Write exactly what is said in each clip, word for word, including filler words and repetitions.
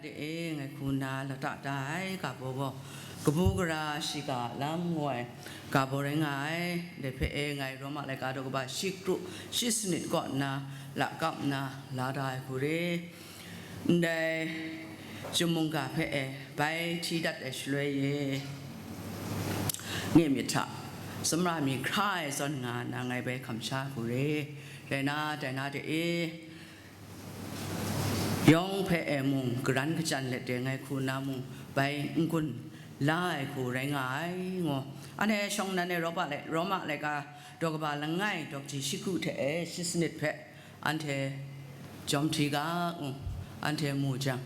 De e, ngai hku nna lata da ai ga baw gaw, kabu gara shiga lam ngu ai ga baw rai nga ai. Dai hpe e, ngai Roma laika daw kaba shi kru shi sanit kaw nna lakap nna la da ai hku re. Ndai chyum mungga hpe e, bai hti dat ai shaloi e, nye myit hta, tsawmra mi hkra ai zawn nga nna ngai bai hkam sha hku re. Rai na, dai na de e, yawng hpe e mung, karan kajan let de ngai hku nna mung, bai n-gun la ai hku rai nga ai, ngu. Anhte shawng nnan e Roma lai-, Roma laika daw kaba langai daw kaji shi kru hte e shi sanit hpe anhte jawm hti ga, ngu, anhte mu jang,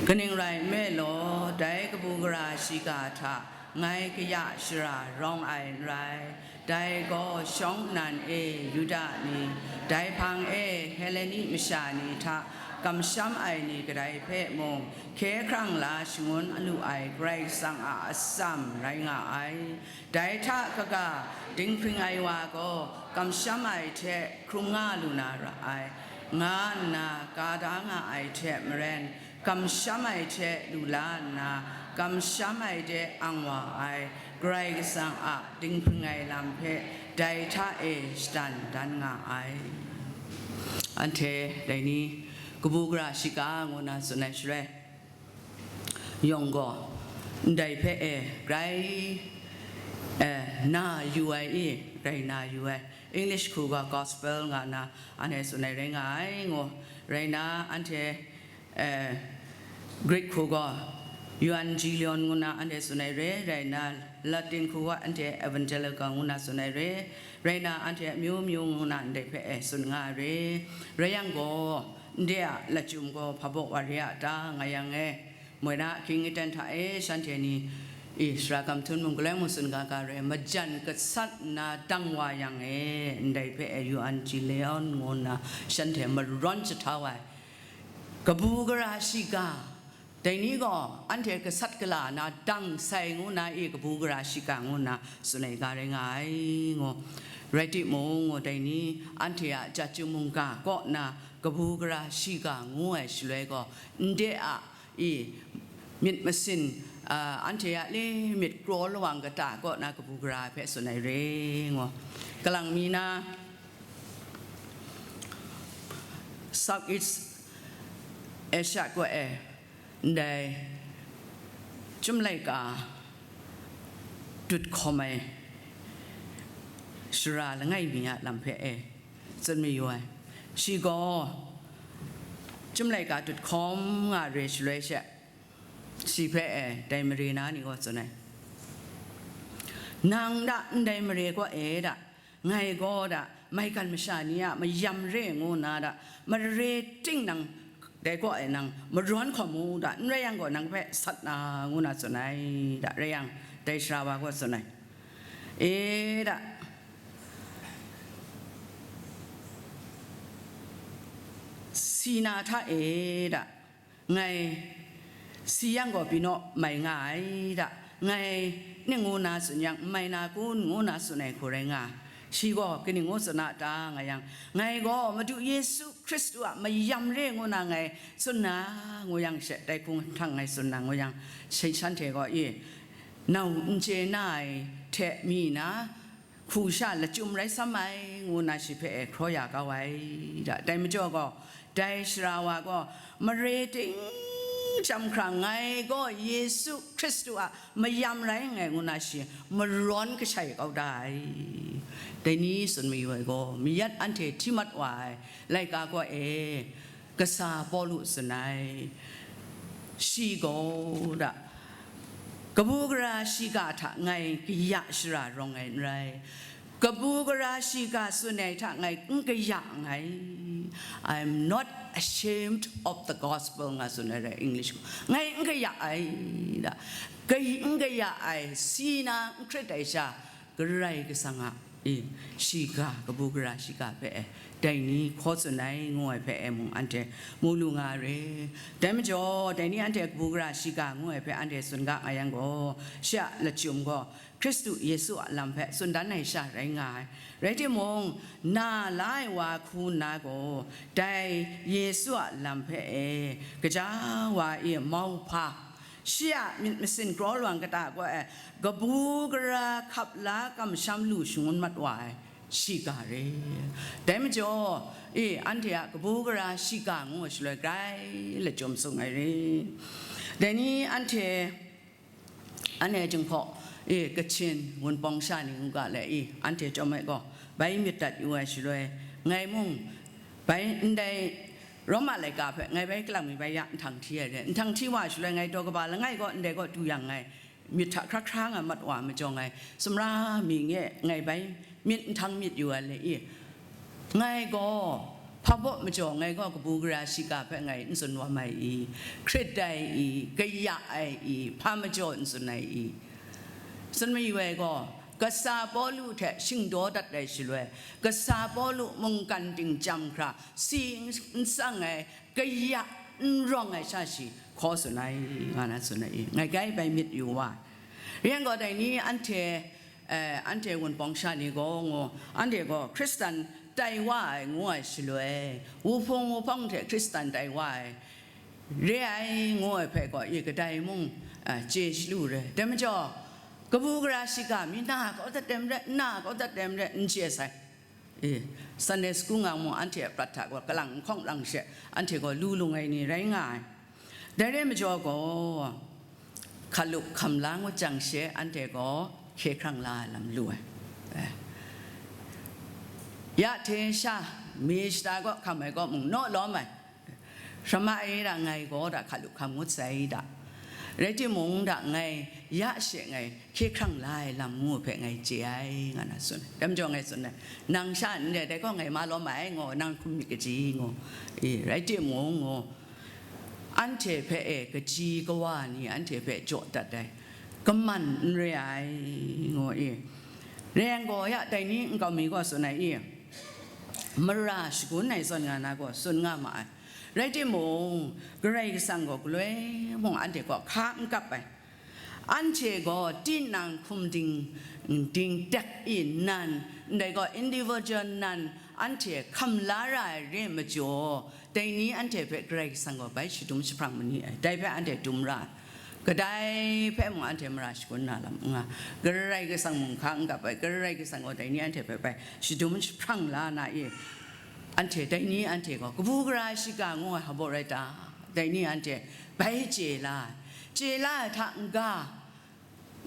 kaning rai nme law, dai kabu gara shiga hta ngai kaya shara rawng ai n rai. Dai gaw shawng nnan e Yuda ni, dai hpang e Heleni masha ni hta kamsham ai ni kadai hpe mung hkye hkrang la shangun lu ai Karai Kasang a atsam rai nga ai. Dai hta kaga dinghpring ai wa gaw kamsham ai hte hkrum nga lu na ra ai, nga nna ka da nga ai hte maren, kamsham ai hte lu la nna, kamsham ai de ang wa ai Karai Kasang a dinghpring ai lam hpe dai hta e shadan dan nga ai. Anhte dai ni kabu gara shiga ngu na tsun ai shaloi, yawng gaw ndai hpe e grai, eh, na yu ai i, grai na yu ai. English hku gaw gospel nga na anhte tsun ai rai nga ai, ngu. Rai na, anhte, eh, Greek hku gaw euangelion ngu na anhte tsun ai re, rai na, Latin hku gaw anhte evangelical ngu na tsun ai re, rai na, anhte amyu myu ngu na ndai hpe e tsun nga ai re. Rai yang gaw, ndai a lachyum gaw hpa baw wa re a ta, nga yang e, moi na, ahkying aten hta e shanhte ni, i, sara gam htum mung, galoi mung tsun ga ga re, majan gasat nna dang wa yang e, ndai hpe e euangelion ngu nna shanhte marawn jahtau ai. Kabu gara shiga, dai ni gaw anhte gasat gala na dang sai ngu na i, kabu gara shiga ngu na tsun ai ga rai nga ai, ngu. Rai timung, ngu, dai ni anhte a ja chyum mungga kaw na kabu gara shiga ngu ai shaloi gaw, ndai a i, myit masin, a, anhte a le myit kraw lawang kata kaw na kabu gara hpe tsun ai re, ngu. Kalang mi na, South East Asia kaw e ndai chyum laika dut hkawm ai sara langai mi a lam hpe e tsun mayu ai. Shi gaw chyum laika dut hkawm nga re shaloi she, shi hpe e dai mare na ni gaw tsun ai, nang da ndai mare kaw e da, ngai gaw da, maigan masha ni a mayam re ngu na da, mare ting nang dai kaw e nang marawn hkawm u da, n rai yang gaw nang hpe sat na ngu na tsun ai da, rai yang, dai sara wa gaw tsun ai, e da, si na hta e da, ngai si yang gaw pyi naw mai nga ai da, ngai ning ngu na tsun yang, n mai na kun ngu na tsun ai hku rai nga. Shi gaw kaning ngu tsun a ta, nga yang, ngai gaw Madu Yesu Hkristu a mayam re ngu na ngai tsun na, ngu yang she, dai hku hkang ngai tsun na, ngu yang, shi shanhte gaw, i, nau n chye na ai hte mi na, hku sha lachyum rai sam ai, ngu na shi hpe e hkraw ya kau ai da. Dai majaw gaw, dai sara wa gaw, mare ting chyam hkra, ngai gaw Yesu Hkristu a mayam rai nngai, ngu na shi marawn kashai kau da ai. Dai ni tsun mayu ai gaw, mayat anhte hti mat wa ai laika kaw e, kasa Pawlu tsun ai, shi gaw da, kabu gara shiga hta ngai kaya shara rawng ai n rai, kabu gara shiga tsun ai hta ngai n kaya nngai. I'm not ashamed of the gospel, nga tsun ai rai, English gaw. Ngai n kaya ai da. Kai-, n kaya ai, si na n hkrit ai sha, Karai Kasang a shiga, kabu gara shiga hpe e, dai ni hkaw tsun ai ngu ai hpe e mung anhte mu lu nga re. Dai majaw, dai ni anhte kabu gara shiga ngu ai hpe anhte tsun ga nga yang gaw, shi a lachyum gaw Hkristu Yesu a lam hpe tsun dan ai sha rai nga ai. Rai timung, na la ai wa hku nna gaw, dai Yesu a lam hpe e, gaja wa e mauhpa, shi a myit masin kraw lawang kata gaw e, kabu gara hkap la kamsham lu shangun mat wa ai shiga re. Dai majaw, e, anhte a kabu gara shiga ngu ai shaloi grai lachyum sung ai re. Dai ni anhte, anhte jinghpaw, e, Kachin Wunpawng sha ni ngu ga le, e, anhte chyawm ai gaw, bai myit dat yu ai shaloi, ngai mung, bai ndai Roma laika hpe ngai bai kalang mi bai ya nhtang hti ai re. Nhtang hti wa shaloi, ngai daw kaba langai gaw ndai gaw du yang ngai, myit hta hkra hkra nga mat wa majaw ngai, sumra mi nge ngai bai myit nhtang myit yu ai le i, ngai gaw hpa baw majaw ngai gaw kabu gara shiga hpe ngai n tsun wa mai i, hkrit ai i, kaya ai i, hpa majaw n tsun ai i, tsun mayu ai gaw, kasa Pawlu hte shingdaw dat ai shaloi, kasa Pawlu mungkan ting chyam hkra, si n tsang ai, kaya n rawng ai sha shi hkaw tsun ai, nga na tsun ai i, ngai grai bai myit yu wa. Rai yang gaw, dai ni anhte, eh, anhte Wunpawng sha ni gaw ngu, anhte gaw Hkristan tai wa ai ngu ai shaloi, wuhpung wuhpawng hte Hkristan tai wa ai re ai ngu ai hpe gaw, i kadai mung, eh, chye chyalu re. Dai majaw, kabu gara shiga mi na kau dat dem re, na kau dat dem re, n chye sai. E, Sunday school nga mung, anhte a prat hta gaw kalang n hkawng lang she, anhte gaw lu lung ai ni rai nga ai. Dai re majaw gaw, hkalup hkam la ngut jang she, anhte gaw hkye hkrang la ai lam lu ai. E. Ya hte sha, mi shata gaw hkam ai gaw mung naw lawm ai. Shamai da ngai gaw da hkalup hkam ngut sai da. Rai timung da ngai ya she ngai hkye hkrang la ai lam ngu hpe ngai chye ai, nga na tsun ai. Dai majaw ngai tsun ai, nang sha ndai, dai gaw ngai ma lawm ai, ngu, nang hkum myit kaji, ngu. E, rai timung, ngu, anhte hpe e kaji kawa ni anhte hpe jaw dat ai, kaman n re ai, ngu, e. Rai yang gaw, ya dai ni nkau mi gaw tsun ai, e, mara shagun ai zawn nga na gaw tsun nga ma ai. Rai timung, Karai Kasang gaw galoi mung anhte kaw hka n kap ai. Anhte gaw tinang hkum ding, ding tek i nan, ndai gaw individual nan, anhte hkam la ra ai re majaw, dai ni anhte hpe Karai Kasang gaw bai shadum jahprang ma ni ai, dai hpe anhte dum ra ai. Kadai hpe mung anhte mara shagun na lam n nga, Karai Kasang mung hka n kap ai, Karai Kasang gaw dai ni anhte hpe bai shadum jahprang la na i, anhte dai ni anhte gaw kabu gara shiga ngu ai hpa baw rai ta? Dai ni anhte bai chye la ai, chye la ai hta n-ga,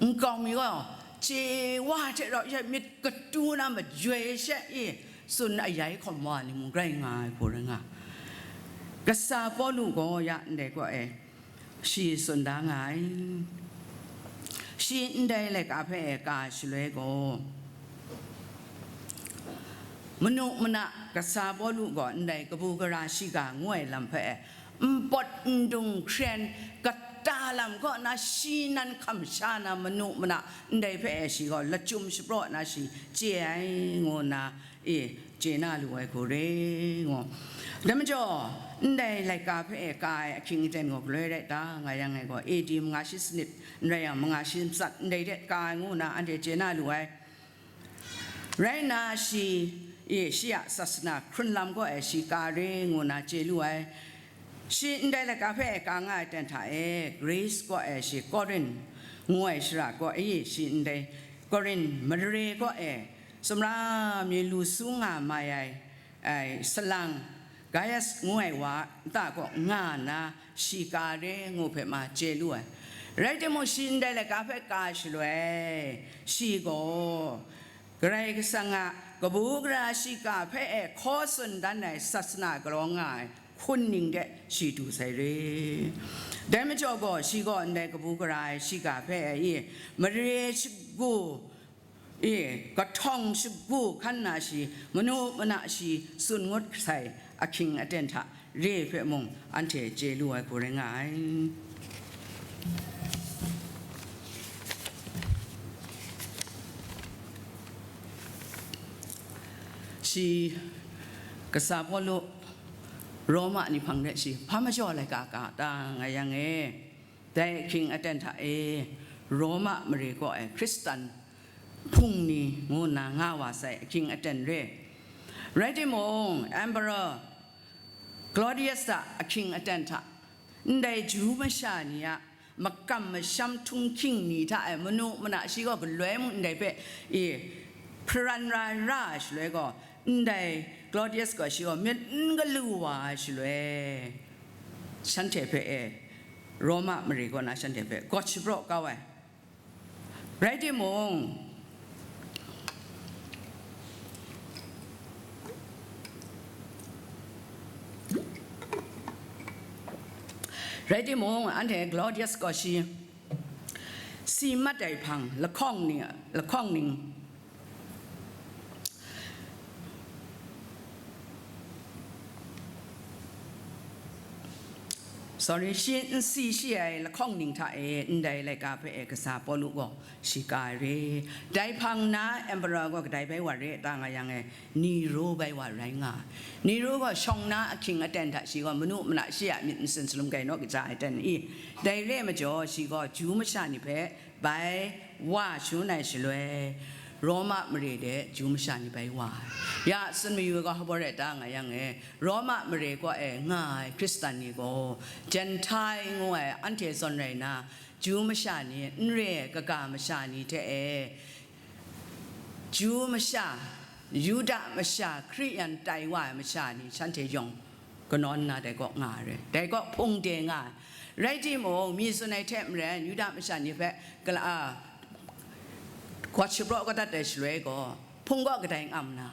nkau mi gaw chye wa hte rau ya myit katu na majoi she i tsun ayai hkawm wa ni mung grai nga ai hku rai nga, kasa Pawlu gaw ya ndai gaw e, shi tsun da nga ai. Shi ndai laika hpe e ka ai shaloi gaw, manu mana kasa Pawlu gaw ndai kabu gara shiga ngu ai lam hpe e, npawt ndung hkren kata lam kaw na shi nan hkam sha na manu mana ndai hpe e shi gaw lachyum shapraw na shi chye ai ngu na, e, chye na lu ai hku re, ngu. Dai majaw, ndai laika hpe e ka ai ahkying aten gaw galoi rai ta, nga yang ngai gaw, A D manga shi sanit, n rai yang manga shi matsat ndai de ka ai ngu na anhte chye na lu ai. Rai nna shi, e, shi a sasana hkrun lam kaw e shi ka re ngu na chye lu ai. Shi ndai laika hpe e ka nga ai ten hta e, Greece kaw e shi Korin ngu ai shara kaw e, shi ndai Korin mare kaw e, sumra mi lu su nga mai ai, ai, salang Gaius ngu ai wa nta kaw nga nna, shi ka re ngu hpe ma chye lu ai. Rai timung, shi ndai laika hpe ka shaloi, shi gaw Karai Kasang a kabu gara shiga hpe e hkaw tsun dan ai sasana galaw nga ai hkun ning de shi du sai re. Dai majaw gaw, shi gaw ndai kabu gara ai shiga hpe e i, mare shagu, e, kahtawng shagu hkan na shi, manu mana shi tsun ngut sai ahkying aten hta re hpe mung anhte chye lu ai hku rai nga ai. Shi, kasa Pawlu, Roma ni hpang de shi hpa majaw laika ka ta nga yang e, dai ahkying aten hta e, Roma mare kaw ai Hkristan hpung ni ngu nna nga wa sai ahkying aten re. Rai timung, Emperor Claudius hta ahkying aten hta, ndai Ju masha ni a makam masham htunghking ni hta e manu mana shi gaw galoi mung ndai hpe, e, hparan ra ra ai shaloi gaw, ndai Claudius gaw shi gaw myit n galu wa ai shaloi, shanhte hpe, e, Roma mare kaw na shanhte hpe gawt shapraw kau ai. Rai timung, rai timung, anhte Claudius gaw shi si mat ai hpang lahkawng ning, lahkawng ning, sorry, shi n si shi ai lahkawng ning hta e ndai laika hpe e kasa Pawlu gaw shi ka ai re. Dai hpang na Emperor gaw kadai bai wa re ta nga yang e, Nero bai wa rai nga ai. Nero gaw shawng na ahkying aten hta shi gaw manu mana shi a myit n sin salum gai naw kaja ai ten i? Dai re ai majaw, shi gaw Ju masha ni hpe bai wa shangun ai shaloi, Roma mare de Ju masha ni bai wa ai. Ya tsun mayu ai gaw hpa baw rai ta nga yang e, Roma mare kaw e nga ai Hkristan ni gaw, Jentail ngu ai anhte zawn rai na, Ju masha ni n re ai kaga masha ni hte e, Ju masha, Yuda masha, Hkristu tai wa ai masha ni shanhte yawng kanawn nna dai kaw nga ai re, dai kaw hpung de nga ai. Rai timung, mi tsun ai hte maren, Yuda masha ni hpe gala, a, gawt shapraw kau dat ai shaloi gaw, hpung kaw kadai ngam nna,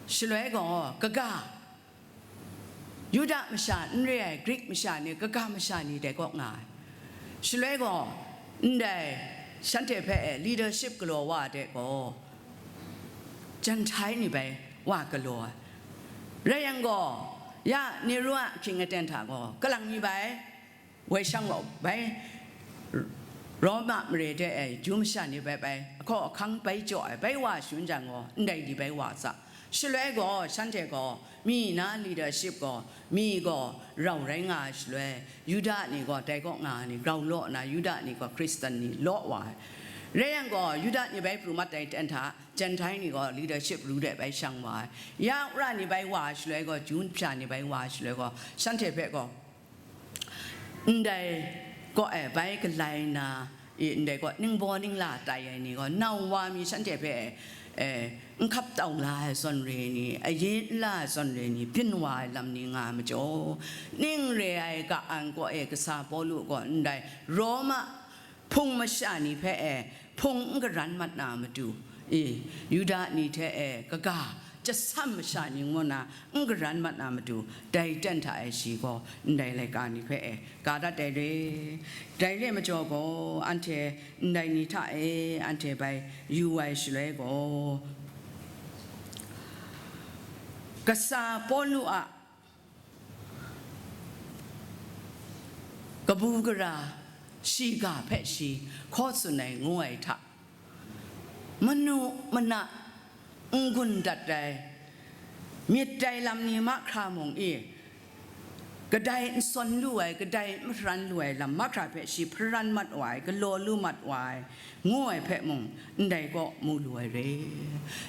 shaloi gaw, kaga, Yuda masha n re ai Grik masha ni, kaga masha ni dai kaw nga ai. Shaloi gaw, ndai shanhte hpe e leadership galaw wa de gaw, Jentail ni bai wa galaw ai. Rai yang gaw, ya Nero a ahkying aten hta gaw, kalang mi bai woi shang gaw bai, Roma mare de ai Ju masha ni bai bai, ahkaw ahkang bai jaw ai, bai wa shangun jang gaw, ndai ni bai wa sa. Shaloi gaw, shanhte gaw, mi na leadership gaw, mi gaw rau rai nga ai shaloi, Yuda ni gaw dai kaw nga ai ni grau law nna, Yuda ni gaw Hkristan ni law wa ai. Rai yang gaw, Yuda ni bai pru mat ai ten hta, Jentail ni gaw leadership ru de bai shang wa ai. Ya wora ni bai wa ai shaloi gaw, Ju masha ni bai wa ai shaloi gaw, shanhte hpe gaw, ndai kaw e bai galai nna, i, ndai kaw ningbaw ningla tai ai ni gaw, nau wa mi shanhte hpe, e, n hkap tau la ai zawn re ni, aye n la ai zawn re ni, byin wa ai lam ni nga ai majaw, ning re ai ka-an kaw e kasa Pawlu gaw ndai Roma hpung masha ni hpe e hpung n garan mat na matu, e, Yuda ni hte e kaga, jasam masha ni ngu na n garan mat na matu, dai ten hta e shi gaw ndai laika ni hpe e ka dat ai re. Dai re ai majaw gaw, anhte ndai ni hta e anhte bai yu ai shaloi gaw, kasa Pawlu a kabu gara shiga hpe shi hkaw tsun ai ngu ai hta, manu mana n-gun dat ai, myit dai lam ni mahkra mung e, kadai n sawn lu ai, kadai n hparan lu ai lam mahkra hpe shi hparan mat wa ai, galaw lu mat wa ai, ngu ai hpe mung, ndai kaw mu lu ai re.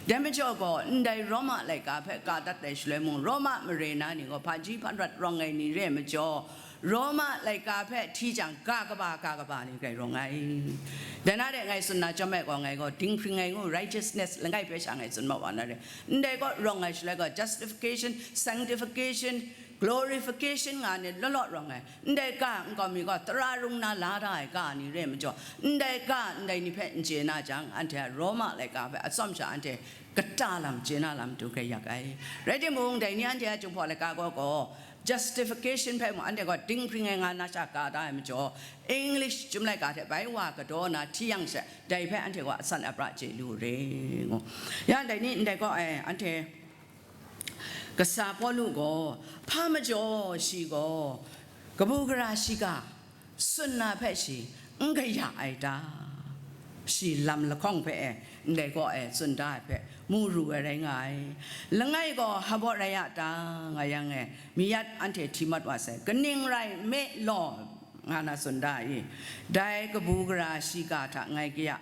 Dai majaw gaw, ndai Roma laika hpe ka dat ai shaloi mung, Roma mare na ni gaw hpaji hparat rawng ai ni re ai majaw, Roma laika hpe hti jang, ga kaba, ga kaba ni grai rawng ai. Dai na de ngai tsun na chyawm ai gaw, ngai gaw dinghpring ai ngu, righteousness langai hpe sha ngai tsun ma wa na re. Ndai kaw rawng ai shaloi gaw, justification, sanctification, glorification nga ni law law rawng ai. Ndai ga nkau mi gaw tara rung na la da ai ga ni re ai majaw, ndai ga ndai ni hpe n chye na jang, anhte a Roma laika hpe atsawm sha anhte kata lam, chye na lam tu grai yak ai. Rai timung, dai ni anhte a Jinghpaw laika gaw gaw, justification hpe mung anhte gaw dinghpring ai nga na sha ka da ai majaw, English chyum laika hte bai wa kadaw na hti yang she, dai hpe anhte gaw asan apra chye lu re ngu. Ya, dai ni ndai gaw, e, anhte kasa Pawlu gaw, hpa majaw shi gaw, kabu gara shiga, tsun na hpe shi n kaya ai ta? shi lam lahkawng hpe e, ndai kaw e tsun da ai hpe mu ru ai rai nga ai. Langai gaw hpa baw rai a ta, nga yang e, mi yat anhte hti mat wa sai, kaning rai nme law, nga na tsun da i? Dai kabu gara shiga hta ngai kaya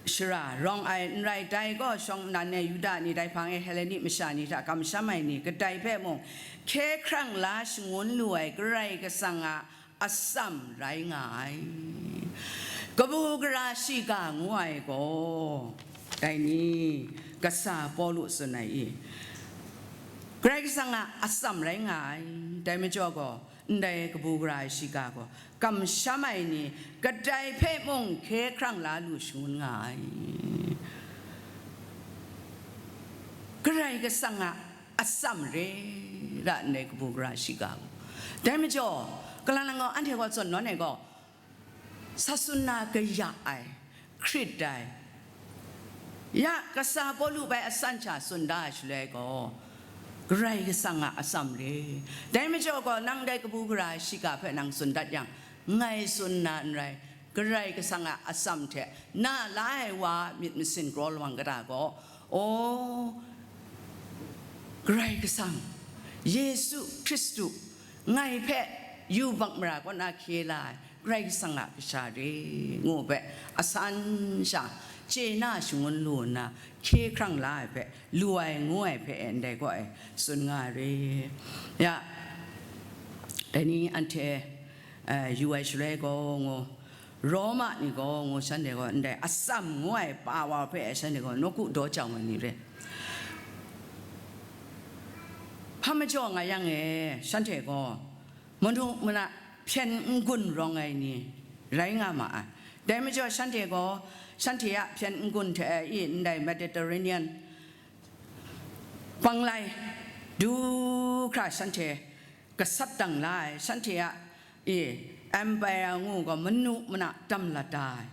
shara rawng ai n rai, dai gaw shawng nnan e Yuda ni, dai hpang e Helleni masha ni hta kamsham ai ni kadai hpe mung hkye hkrang la shangun lu ai Karai Kasang a atsam rai nga ai. Kabu gara shiga ngu ai gaw, dai ni, kasa Pawlu tsun ai i? Karai Kasang a atsam rai nga ai. Dai majaw gaw, ndai kabu gara ai shiga gaw, kamsham ai ni kadai hpe mung hkye hkrang la lu shangun nga ai. Karai Kasang a atsam re ra ndai kabu gara shiga gaw. Dai majaw, kalang lang gaw, anhte gaw tsun nawn ai gaw, sa tsun na kaya ai, hkrit ai, ya, kasa Pawlu bai asan sha tsun da ai shaloi gaw, Karai Kasang a atsam re. Dai majaw gaw, nang dai kabu gara shiga hpe nang tsun dat yang, ngai tsun na n rai, Karai Kasang a atsam hte na la ai wa myit masin kraw lawang kata gaw, o, Karai Kasang, Yesu Hkristu, ngai hpe yubak mara kaw na hkye la ai Karai Kasang a kasha re, ngu hpe asan sha chye na shangun lu nna, hkye hkrang la ai hpe, lu ai ngu ai hpe e ndai kaw e tsun nga ai re. Ya, dai ni anhte, eh, yu ai shaloi gaw ngu, Roma ni gaw ngu, shanhte gaw ndai atsam ngu ai pa wa hpe shanhte gaw nawku daw chyang ai ni re. Hpa majaw nga yang e, shanhte gaw manu mana hpyen n-gun rawng ai ni rai nga ma ai. Dai majaw shanhte gaw, shanhte a hpyen n-gun hte e i ndai Mediterranean panglai du hkra shanhte gasat dang la ai, shanhte a, e, empire ngu gaw manu mana dam lat da ai.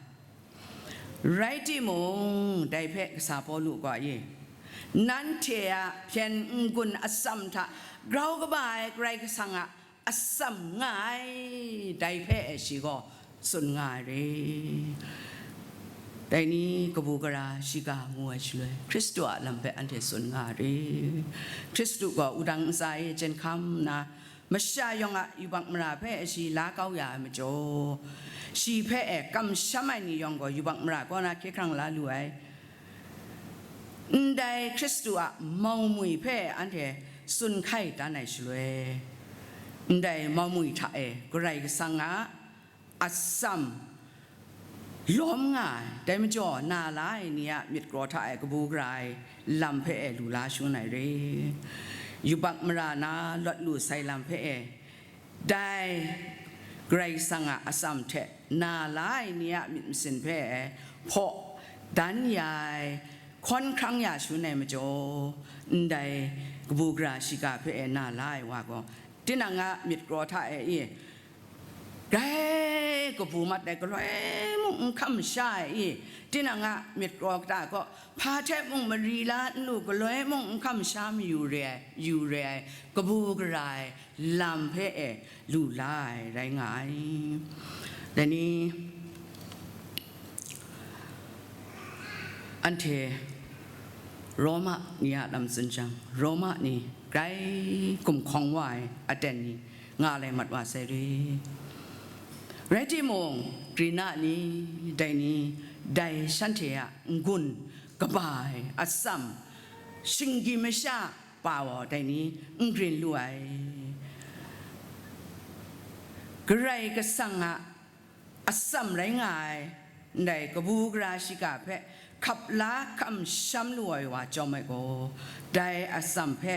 Rai timung, dai hpe kasa Pawlu gaw e, nanhte a hpyen n-gun atsam hta grau kaba ai Karai Kasang a atsam nga ai, dai hpe e shi gaw tsun nga ai re. Dai ni kabu gara shiga ngu ai shaloi, Hkristu a lam hpe anhte tsun nga ai re. Hkristu gaw wudang ntsa e chyen hkam nna, masha yawng a yubak mara hpe shi la kau ya ai majaw, shi hpe e kamsham ai ni yawng gaw yubak mara kaw na hkye hkrang la lu ai. Ndai Hkristu a maumwi hpe anhte tsun hkai dan ai shaloi, ndai maumwi hta e Karai Kasang a atsam lawm nga ai, dai majaw na la ai ni a myit kraw hta e kabu gara ai lam hpe e lu la shangun ai re. Yubak mara na lawt lu sai lam hpe e, dai Karai Kasang a atsam hte na la ai ni a myit masin hpe e hpaw dan ya ai, hkawn hkrang ya shangun ai majaw, ndai kabu gara shiga hpe e na la ai wa gaw, tinang a myit kraw hta e i, grai kabu mat ai, galoi mung n hkam sha ai i, tinang a myit kraw kata gaw hpa hte mung mari la n lu, galoi mung n hkam sha mayu re ai, yu re ai, kabu gara ai lam hpe e lu la ai rai nga ai. Dai ni, anhte Roma ni a lam tsun jang, Roma ni grai gumhkawng wa ai aten ni nga lai mat wa sai re. Rai timung, Grina ni, dai ni, dai shanhte a n-gun kaba ai atsam, shinggyim masha pa wa dai ni n grin lu ai. Karai Kasang a atsam rai nga ai, ndai kabu gara shiga hpe hkap la hkam sham lu ai wa chyawm ai gaw, dai atsam hpe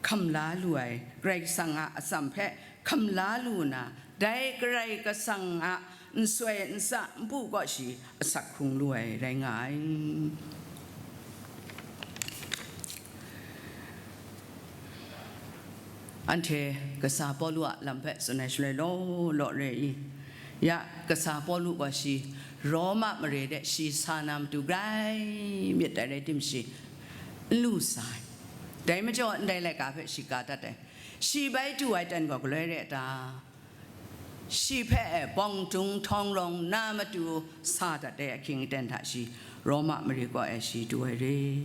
hkam la lu ai, Karai Kasang a atsam hpe hkam la lu na, dai Karai Kasang a nsoi nsa npu kaw shi asak hkrung lu ai rai nga ai. Anhte kasa Pawlu a lam hpe tsun ai shaloi law law re i? Ya, kasa Pawlu gaw shi Roma mare de shi sa na matu grai myit ai rai timung, shi n lu sa ai. Dai majaw, ndai laika hpe shi ka dat ai. Shi bai du ai ten gaw galoi re a ta? Shi hpe e bawng dung htawng rawng na matu sa dat ai ahkying aten hta shi Roma mare kaw e shi du ai re.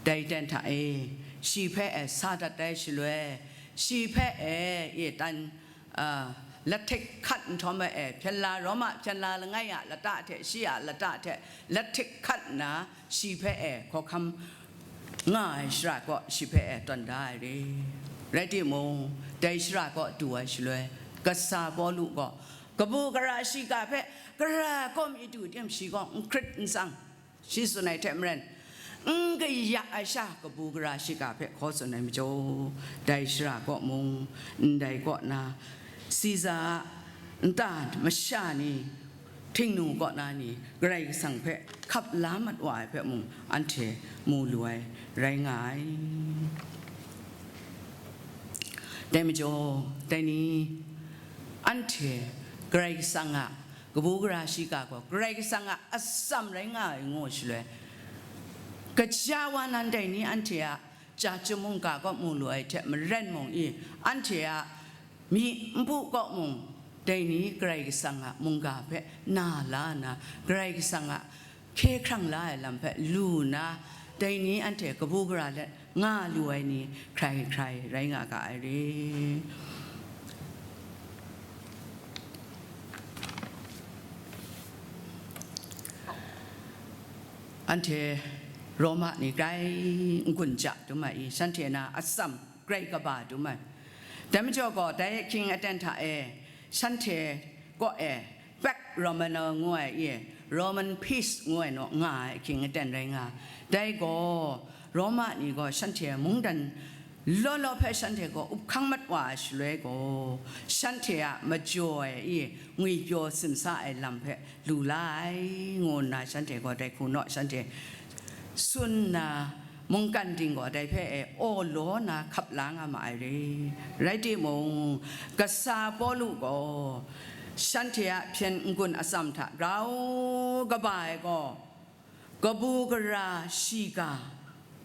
Dai aten hta e shi hpe e sa dat ai shaloi, shi hpe e e tan, a, lahtik hkat nhtawm ai e, hpyen la, Roma hpyen la langai a lata hte shi a lata hte lahtik hkat nna, shi hpe e hkawhkam nga ai shara kaw shi hpe e tawn da ai re. Rai timung, dai shara kaw du ai shaloi, kasa Pawlu gaw kabu gara shiga hpe gara kawm i du tim shi gaw n hkrit n tsang, shi tsun ai hte maren, n kaya ai sha kabu gara shiga hpe hkaw tsun ai majaw, dai shara kaw mung, ndai kaw na, Siza a nta masha ni, htingnu kaw na ni, Karai Kasang hpe hkap la mat wa ai hpe mung anhte mu lu ai rai nga ai. Dai majaw, dai ni anhte Karai Kasang a kabu gara shiga gaw Karai Kasang a atsam rai nga ai ngu shaloi, kaja wa nan dai ni anhte a chyeju mungga kaw mu lu ai hte maren mung i, anhte a myi npu kaw mung, dai ni Karai Kasang a mungga hpe na la nna, Karai Kasang a hkye hkrang la ai lam hpe lu nna, dai ni anhte kabu gara let nga lu ai ni hkrai hkrai rai nga ga ai re. Anhte Roma ni grai n-gun ja dum ai i, shanhte na atsam grai kaba dum ai. Dai majaw gaw, dai ahkying aten hta e shanhte kaw e Pax Romana ngu ai i, Roman peace ngu ai naw nga ai ahkying aten rai nga ai. Dai gaw, Roma ni gaw shanhte mungdan law law hpe shanhte gaw up hkang mat wa ai shaloi gaw, shanhte a majaw ai i, ngwipyaw simsa ai lam hpe lu la ai, ngu nna shanhte gaw dai hku naw shanhte tsun nna, mungkan ting gaw dai hpe e aw law na hkap la nga ma ai re. Rai timung, kasa Pawlu gaw shanhte a hpyen n-gun atsam hta grau kaba ai gaw, kabu gara shiga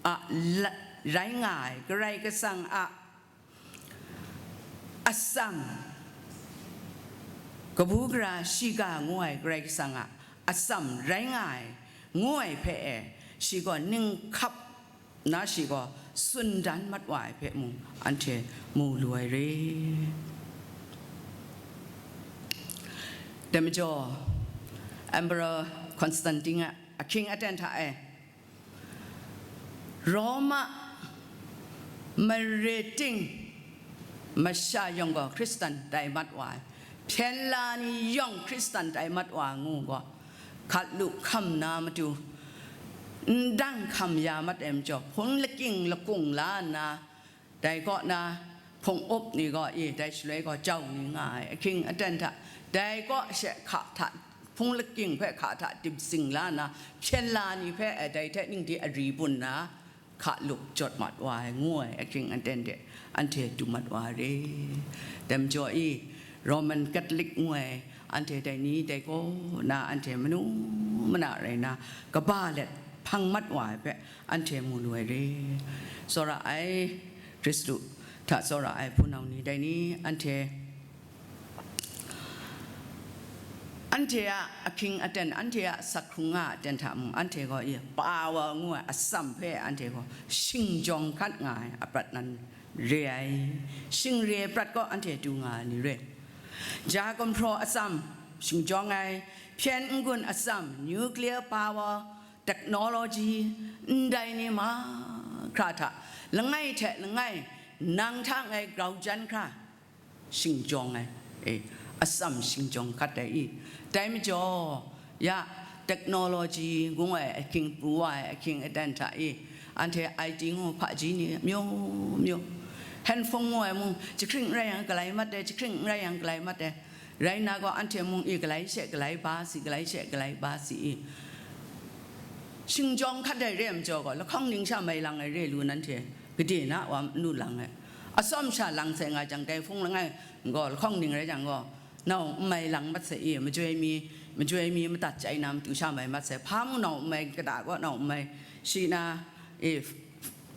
a la-, rai nga ai Karai Kasang a atsam, kabu gara shiga ngu ai Karai Kasang a atsam rai nga ai ngu ai hpe e, shi gaw ning hkap na shi gaw tsun dan mat wa ai hpe mung anhte mu lu ai re. Dai majaw, Emperor Constantine a ahkying aten hta e, Roma mare ting masha yawng gaw Hkristan tai mat wa ai, hpyen la ni yawng Hkristan tai mat wa ai ngu gaw, hkat lu hkam na matu, ndang hkam ya mat ai majaw, hpung lakying lakung la nna, dai kaw na hpung up ni gaw i, dai shaloi gaw jau ni nga ai ahkying aten hta, dai kaw she hka hta, hpung lakying hpe hka hta dip sing la nna, hpyen la ni hpe, eh, dai hte ning di ari bun nna, hka lup jawt mat wa ai, ngu ai ahkying aten de anhte du mat wa ai re. Dai majaw i, Roman Catholic ngu ai, anhte dai ni dai kaw na anhte manu mana rai na, kaba let hpang mat wa ai hpe anhte mu lu ai re. Tsawra ai, Hkristu hta tsawra ai hpunau ni dai ni, anhte, anhte a ahkying aten, anhte a sak hkrung nga aten hta mung, anhte gaw i, power ngu ai atsam hpe anhte gaw shingjawng hkat nga ai aprat nan re ai. Shingre prat gaw anhte du nga ai ni re. Ja gumhpraw atsam shingjawng ai, hpyen n-gun atsam, nuclear power, technology, ndai ni mahkra hta, langai hte langai, nang hta ngai grau jan hkra, shingjawng ai, e, atsam shingjawng hkat ai i. Dai majaw, ya, technology ngu ai ahkying, pru wa ai ahkying aten hta i, anhte I T ngu hpaji ni, myu myu, handphone ngu ai mung, jahkring n rai yang galai mat ai, jahkring n rai yang galai mat ai, rai nna gaw, anhte mung i galai she galai ba si, galai she galai ba si i, shingjawng hkat ai re ai majaw gaw, lahkawng ning sha mai lang ai re lu nanhte, gade na wa nu lang ai. Atsawm sha lang sai nga jang, dai hpung langai gaw, lahkawng ning rai jang gaw, nau n mai lang mat sai i, majoi mi, majoi mi madat chyai na matu sha mai mat sai, hpa mu nau n mai, kata gaw nau n mai, shi na, e,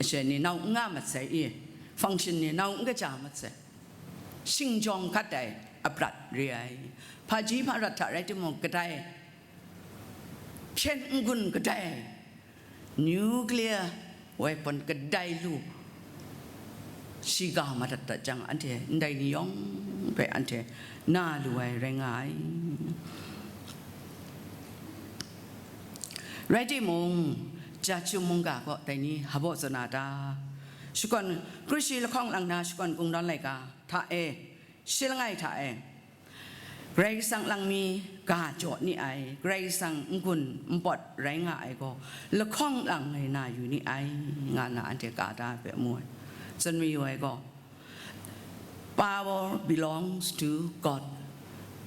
she ni nau n nga mat sai i, function ni nau n kaja mat sai. Shingjawng hkat ai, aprat re ai. Hpaji hparat hta rai timung, kadai hpyen n-gun kadai, nuclear weapon kadai lu shiga madat dat jang, anhte ndai ni yawng hpe anhte na lu ai rai nga ai. Rai timung, Jahtum mungga gaw dai ni hpaw tsun a ta? Shakawn, Krushi lahkawng lang na shakawn kungdawn laika hta e, shi langai hta e, Karai Kasang lang mi ga jaw ni ai, Karai Kasang n-gun npawt rai nga ai gaw, lahkawng lang e na yu ni ai, nga na anhte ka ta hpe mu ai. Tsun mayu ai gaw, "Power belongs to God."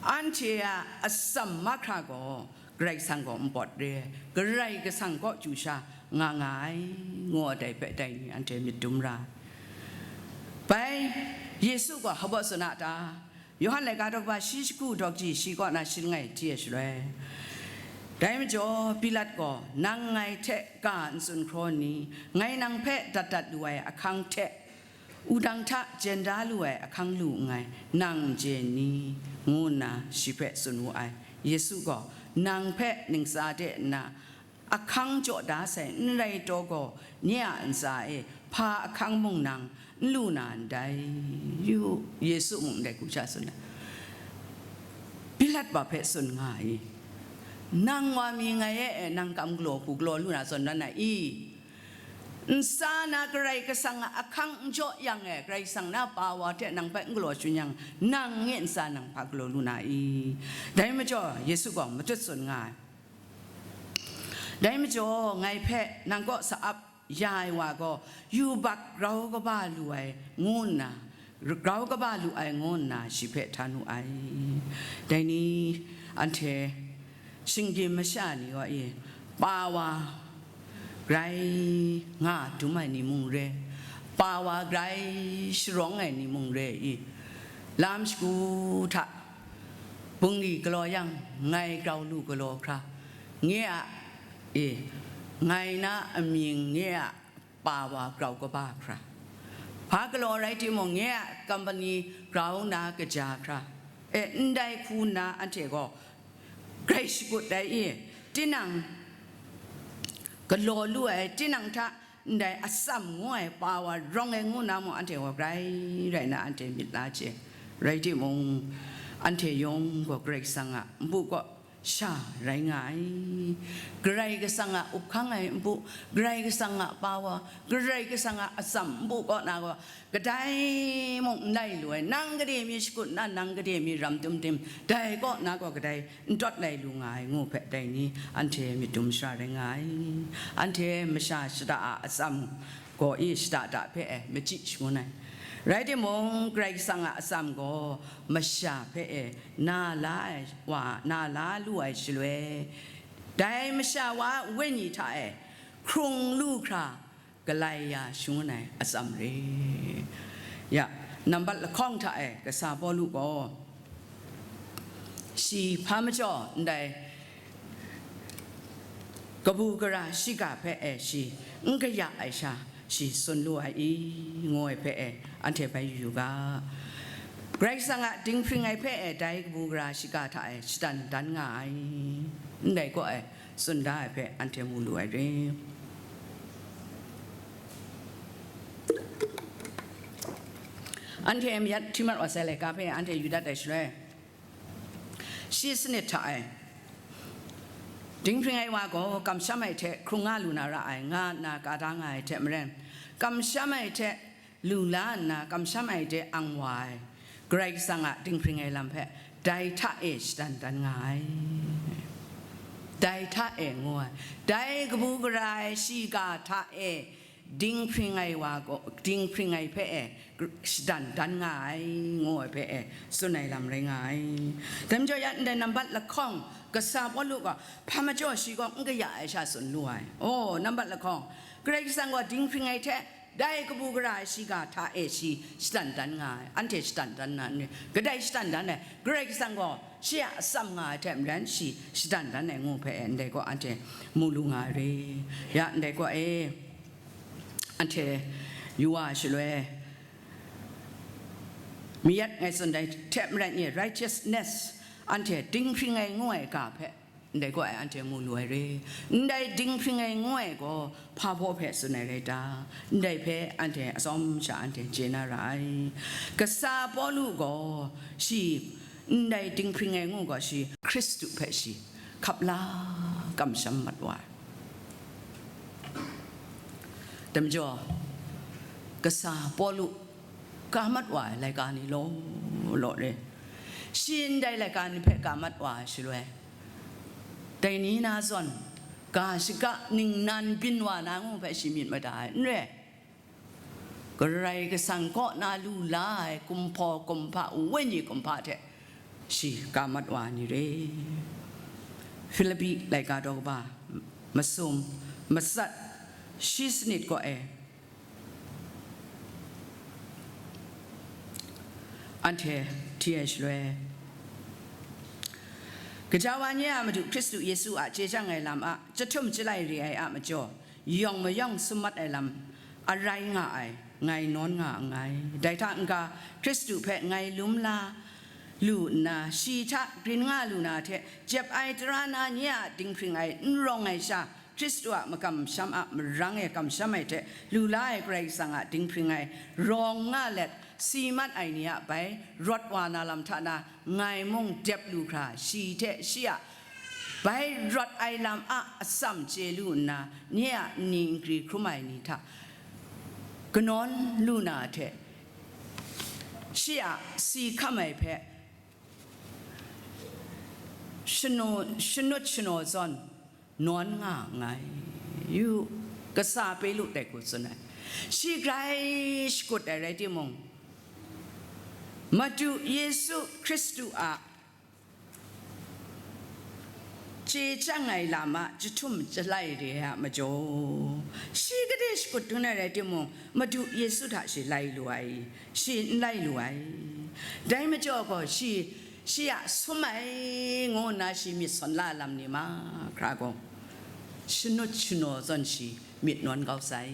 Anhte a atsam mahkra gaw Karai Kasang gaw npawt re ai, Karai Kasang kaw chyu sha nga nga ai, ngu ai dai hpe dai ni anhte myit dum ra ai. Bai, Yesu gaw hpaw tsun a ta? Yawhan laika daw kaba shi shagu daw kaji shi kaw na shi langai hti ai shaloi. Dai majaw, Pilat gaw, "Nang ngai hte ga n tsun hkraw ni? Ngai nang hpe dat dat lu ai ahkang hte wudang hta jen da lu ai ahkang lu nngai, nang n chye ni?" ngu nna shi hpe tsun wu ai. Yesu gaw, "Nang hpe ntsa de nna ahkang jaw da sai n rai taw gaw, nye a ntsa e hpa ahkang mung nang n lu na ndai." Yu, Yesu mung ndai hku sha tsun ai. Pilat wa hpe tsun nga ai, "Nang wa mi ngai e, e, nang kam galaw hku galaw lu na zawn dan ai i? Ntsa na Karai Kasang a ahkang n jaw yang e, Karai Kasang na pa wa hte nang hpe n galaw shun yang, nang nge ntsa nang hpa galaw lu na i?" Dai majaw, Yesu gaw matut tsun nga ai. Dai majaw, ngai hpe nang kaw sa ap ya ai wa gaw, yubak grau kaba lu ai ngu nna, grau kaba lu ai ngu nna shi hpe htan wu ai. Dai ni anhte shinggyim masha ni gaw e, pa wa grai nga dum ai ni mung re, pa wa grai sharawng ai ni mung re i, lam shagu hta bungli galaw yang, ngai grau lu galaw hkra, nye a, e, ngai na amying nye a pa wa grau kaba hkra, hpa galaw rai timung, nye a kampani grau na kaja hkra, e, ndai hku nna anhte gaw grai shakut ai i, tinang galaw lu ai, tinang hta ndai atsam ngu ai pa wa rawng ai ngu na mung, anhte gaw grai rai na anhte myit la chye. Rai timung, anhte yawng gaw Karai Kasang a npu kaw sha rai nga ai. Karai Kasang a up hkang ai npu, Karai Kasang a pa wa, Karai Kasang a atsam npu kaw na gaw, kadai mung n lai lu ai, nang gade mi shakut nna, nang gade mi ram tum tim, dai kaw na gaw kadai n tawt lai lu nga ai, ngu hpe dai ni anhte myit dum sara rai nga ai. Anhte masha shada a atsam gaw i shada da hpe e machyi shangun ai. Rai timung, Karai Kasang a atsam gaw masha hpe e na la ai wa, na la lu ai shaloi, dai masha wa a wenyi hta e hkrung lu hkra, galai ya shangun ai atsam re. Ya, nambat lahkawng hta e kasa Pawlu gaw, shi hpa majaw ndai kabu gara shiga hpe e shi n kaya ai sha, shi tsun lu ai i, ngu ai hpe e, anhte bai yu yu ga. Karai Kasang a dinghpring ai hpe e dai kabu gara shiga hta e shadan dan nga ai, ndai kaw e tsun da ai hpe anhte mu lu ai re. Anhte mayat hti mat wa sai laika hpe anhte yu dat ai shaloi, shi sanit hta e, dinghpring ai wa gaw kamsham ai hte hkrung nga lu na ra ai, nga nna ka da nga ai hte maren, kamsham ai hte lu la nna kamsham ai de ang wa ai Karai Kasang a dinghpring ai lam hpe dai hta e shadan dan nga ai. Dai hta e ngu ai, dai kabu gara ai shiga hta e dinghpring ai wa gaw, dinghpring ai hpe e shadan dan nga ai, ngu ai hpe e tsun ai lam rai nga ai. Dai majaw ya ndai nambat lahkawng kasa Pawlu gaw hpa majaw shi gaw n kaya ai sha tsun lu ai. Oh, nambat lahkawng, Karai Kasang gaw dinghpring ai hte dai kabu gara ai shiga hta e shi shadan dan nga ai, anhte shadan dan na ni? Kadai shadan dan ai, Karai Kasang gaw shi a atsam nga ai hte maren shi shadan dan ai ngu hpe e ndai gaw anhte mu lu nga ai re. Ya, ndai gaw e, anhte yu wa ai shaloi, Mayat ngai tsun dai hte maren ni, righteousness, anhte dinghpring ai ngu ai ga hpe ndai gaw ai anhte mu lu ai re. Ndai dinghpring ai ngu ai gaw hpa baw hpe tsun ai rai ta? Ndai hpe anhte atsawm sha anhte chye na ra ai. Kasa Pawlu gaw shi ndai dinghpring ai ngu gaw shi Hkristu hpe shi hkap la kamsham mat wa ai. Dai majaw, kasa Pawlu ka mat wa ai laika ni law law re. Shi ndai laika ni hpe ka mat wa ai shaloi, dai ni na zawn, ga shaga ningnan byin wa na ngu hpe shi myit mada ai, n re. Karai Kasang kaw na lu la ai kumhpaw kumhpa, wenyi kumhpa hte shi ka mat wa ai ni re. Filipi laika daw kaba masum, matsat, shi sanit kaw e, anhte hti ai shaloi, gaja wa nye a Madu Hkristu Yesu a chye chyang ai lam a chyahtum chyalai re ai a majaw, yawng mayawng sum mat ai lam arai nga ai, ngai nawn nga nngai. Dai hta n-ga, Hkristu hpe ngai lum la lu nna, shi hta grin nga lu na hte, jep ai tara na nye a dinghpring ai n rawng ai sha, Hkristu a makamsham a marang e kamsham ai hte lu la ai Karai Kasang a dinghpring ai rawng nga let, si mat ai ni a bai rawt wa na lam hta na, ngai mung dep lu hkra, shi hte shi a bai rawt ai lam a atsam chye lu nna, nye a nni nkri hkrum ai ni hta kanawn lu na hte, shi a si hkam ai hpe shanu-, shanut shanaw zawn nawn nga nngai. Yu, kasa Pawlu dai hku tsun ai. Shi grai shakut ai rai timung, Madu Yesu Hkristu a chye chyang ai lam a chyahtum chyalai re ai a majaw, shi gade shakut dun ai rai timung, Madu Yesu hta shi lai lu ai, shi n lai lu ai. Dai majaw gaw, shi, shi a sum ai ngu nna shi myit sawn la lam ni mahkra gaw, shanut shanaw zawn shi myit nawn kau sai.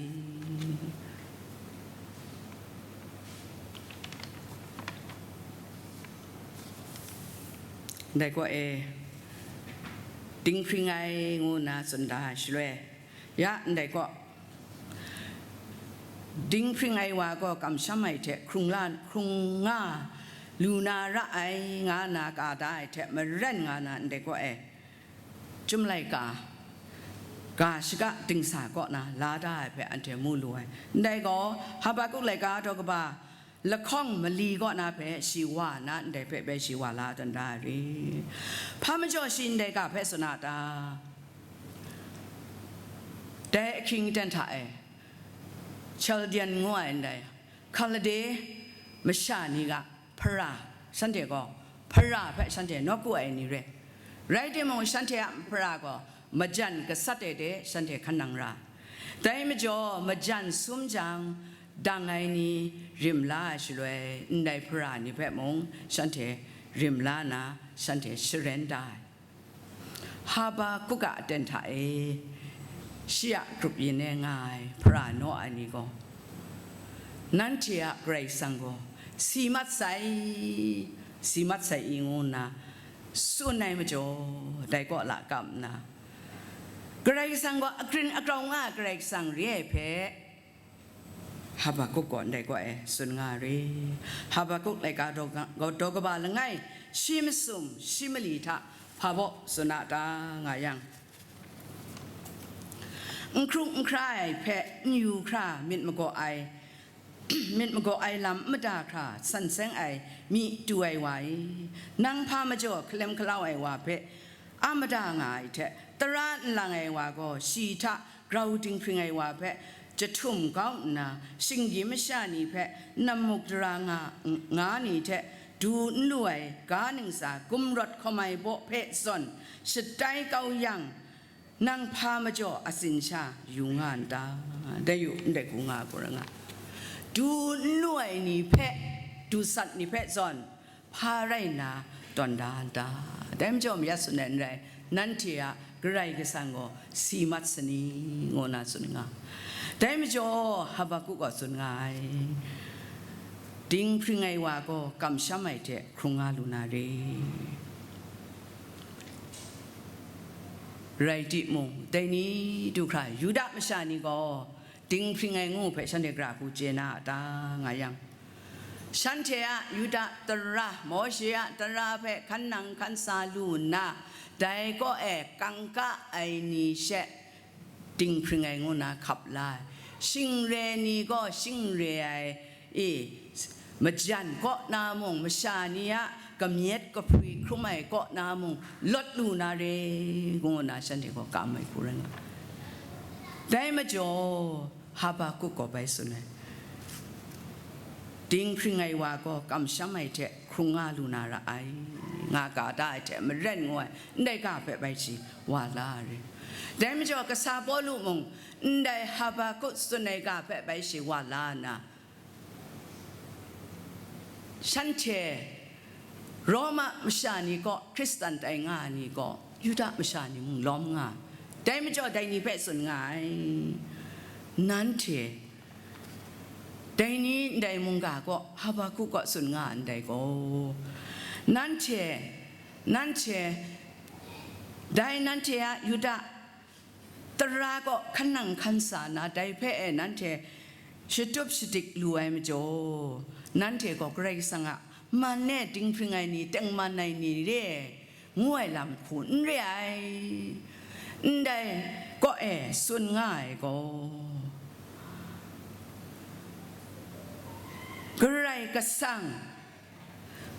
Ndai kaw e, dinghpring ai ngu nna tsun da ai shaloi, ya, ndai kaw, dinghpring ai wa gaw kamsham ai hte hkrung la, hkrung nga lu na ra ai, nga nna ka da ai hte maren nga na ndai kaw e, Chyum laika, ga shaga dingsa kaw na la da ai hpe anhte mu lu ai. Ndai gaw, Habakuk laika daw kaba lahkawng mali kaw na hpe shi wa na ndai hpe bai shi wa la tawn da ai re. Hpa majaw shi ndai ga hpe tsun a ta? Dai ahkying aten hta e, Chaldean ngu ai ndai, Hkalade masha ni ga hpara, shanhte gaw hpara hpe shanhte nawku ai ni re. Rai timung, shanhte a hpara gaw majan gasat ai de shanhte hkan nang ra. Dai majaw, majan sum jang, dang ai ni rim la ai shaloi, ndai hpara ni hpe mung shanhte rim la na, shanhte sharen da ai. Habakuk a aten hta e, shi a grup yin e nga ai hpara naw ai ni gaw, nanhte a Karai Kasang gaw si mat sai, si mat sai i ngu nna tsun ai majaw, dai kaw lakam nna, Karai Kasang gaw agrin agrau nga ai Karai Kasang re ai hpe, Habakuk gaw ndai kaw e tsun nga ai re. Habakuk laika daw ga-, daw kaba langai, shi masum, shi mali hta hpa baw tsun a ta nga yang, n hkru n hkra ai hpe n yu hkra myit magaw ai, myit magaw ai lam n mada hkra san seng ai myi tu ai wa e, nang hpa majaw hkalem hkalau ai wa hpe a mada nga ai hte, tara nlang ai wa gaw shi hta grau dinghpring ai wa hpe jahtum kau nna, shinggyim masha ni hpe, nammuk dara nga, nga ni hte du n lu ai ga ningsa gumrawt hkawm ai baw hpe zawn shatai kau yang, nang hpa majaw a tsin sha yu nga n ta? Dai yu, ndai hku nga ai hku rai nga, du n lu ai ni hpe, du sat ni hpe zawn, hpa rai nna tawn da n ta? Dai majaw, mayat tsun ai n rai, nanhte a Karai Kasang gaw si mat sani, ngu na tsun nga. Dai majaw, Habakuk gaw tsun nga ai, Dinghpring ai wa gaw kamsham ai hte hkrung nga lu na re. Rai timung, dai ni du hkra Yuda masha ni gaw dinghpring ai ngu hpe shanhte gara hku chye na a ta, nga yang, shanhte a Yuda tara, Mawshe a tara hpe hkan nang hkan sa lu nna, dai kaw e kangka ai ni she dinghpring ai ngu na hkap la ai. Shing re ni gaw shing re ai, i, majan kaw na mung, masha ni a kamyet kahpri hkrum ai kaw na mung, lawt lu na re, ngu na shanhte gaw kam ai hku rai nga ai. Dai majaw, Habakuk gaw bai tsun ai, dinghpring ai wa gaw kamsham ai hte hkrung nga lu na ra ai, nga ga da ai hte maren ngu ai, ndai ga hpe bai shi wa la ai. Dai majaw, kasa Pawlu mung ndai Habakuk tsun ai ga hpe bai shi wa la nna, shanhte Roma masha ni kaw Hkristan tai nga ai ni gaw, Yuda masha ni mung lawm nga ai. Dai majaw, dai ni hpe tsun nga ai, nanhte, dai ni ndai mungga gaw Habakuk kaw tsun nga ai ndai gaw, nanhte, nanhte, dai nanhte a Yuda tara kaw hkan nang hkan sa na, dai hpe e nanhte shatup shadik lu ai majaw, nanhte gaw Karai Kasang a man e dinghpring ai ni, tengman ai ni re ai ngu ai lam hku n re ai. Ndai kaw e tsun nga ai gaw, Karai Kasang